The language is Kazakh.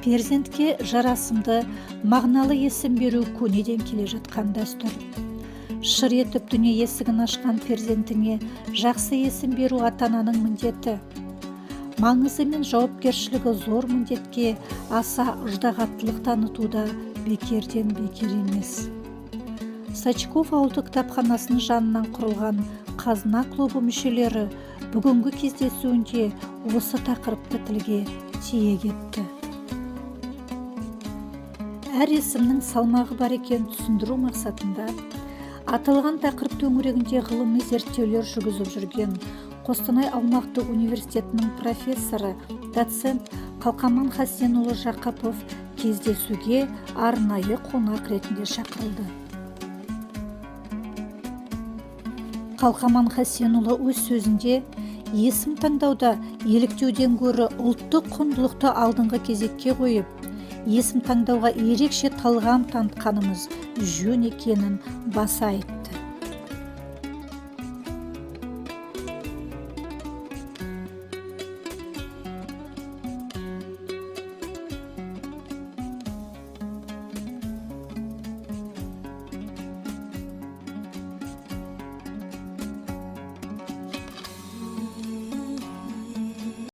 Перзентке жарасымды, мағыналы есім беру көнеден келе жатқан дәстүр. Шыр етіп дүние есігін ашқан перзентіңе жақсы есім беру ата-ананың міндеті. Маңызы мен жауапкершілігі зор міндетке аса ыждағаттылық танытуда бекерден бекер емес. Сачков ауылдық кітапханасының жанынан құрылған Қазына клубы мүшелері бүгінгі кездесуінде осы тақырыпты тілге тиек етті. Әр есімнің салмағы бар екенін түсіндіру мақсатында аталған тақырып төңірегінде ғылыми зерттеулер жүргізіп жүрген Қостанай аумақтық университетінің профессоры, доцент Қалқаман Хасенұлы Жақыпов кездесуге арнайы қонақ ретінде шақырылды. Қалқаман Хасенұлы өз сөзінде есім таңдауда еліктеуден гөрі ұлттық құндылықты алдыңғы кезекке қойып, есім таңдауға ерекше талғам танытқанымыз жөн екенін баса айтты.